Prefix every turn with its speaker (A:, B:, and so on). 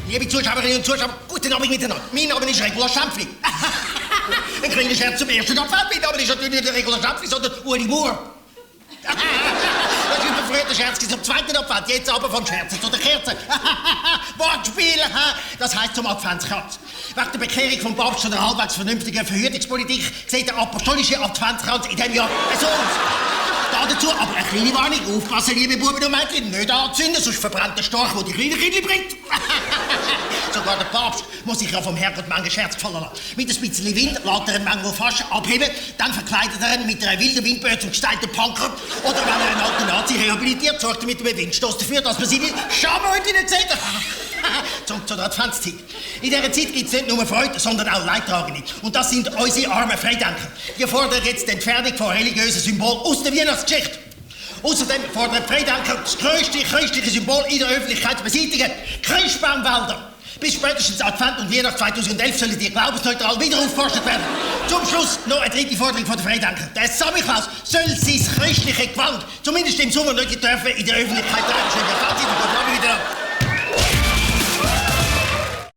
A: Liebe Zuschauerinnen und Zuschauer, guten Abend miteinander. Mein Name ist Regula Schampfli. Ein kleiner Scherz zum ersten Advent. Mein Name ist natürlich nicht der Regula Schampfli, sondern Uli Moore. Das war früher der Scherz zum zweiten Advent, jetzt aber vom Scherzen zu der Kerze. Wortspiel, das heisst zum Adventskranz. Wegen der Bekehrung vom Papst zu der halbwegs vernünftigen Verhütungspolitik sieht der apostolische Adventskranz in diesem Jahr so aus. Dazu aber eine kleine Warnung. Aufpassen, liebe Buben und Mädchen, nicht anzünden, sonst verbrennt der Storch, der die kleinen Kinder bringt. Sogar der Papst muss sich ja vom Herrgott manchen Scherz gefallen lassen. Mit ein bisschen Wind lässt er einen Mangel fast abheben, dann verkleidet er ihn mit einer wilden Windböe zum gestylten Punker. Oder wenn er einen alten Nazi rehabilitiert, sorgt er mit einem Windstoß dafür, dass man seine Schamhäute nicht sieht. Zurück zur Adventszeit. In dieser Zeit gibt es nicht nur Freude, sondern auch Leidtragende. Und das sind unsere armen Freidenker. Die fordern jetzt die Entfernung von religiösen Symbolen aus der Weihnachtsgeschichte. Außerdem fordern die Freidenker das grösste christliche Symbol in der Öffentlichkeit zu beseitigen: Christbaumwälder. Bis spätestens Advent und Weihnacht 2011 sollen die glaubensneutral wieder aufgeforstet werden. Zum Schluss noch eine dritte Forderung von den Freidenker. Der Samichlaus soll sein christliche Gewand, zumindest im Sommer, nicht dürfen in der Öffentlichkeit tragen. Schönen Fazit und guten Abend wieder.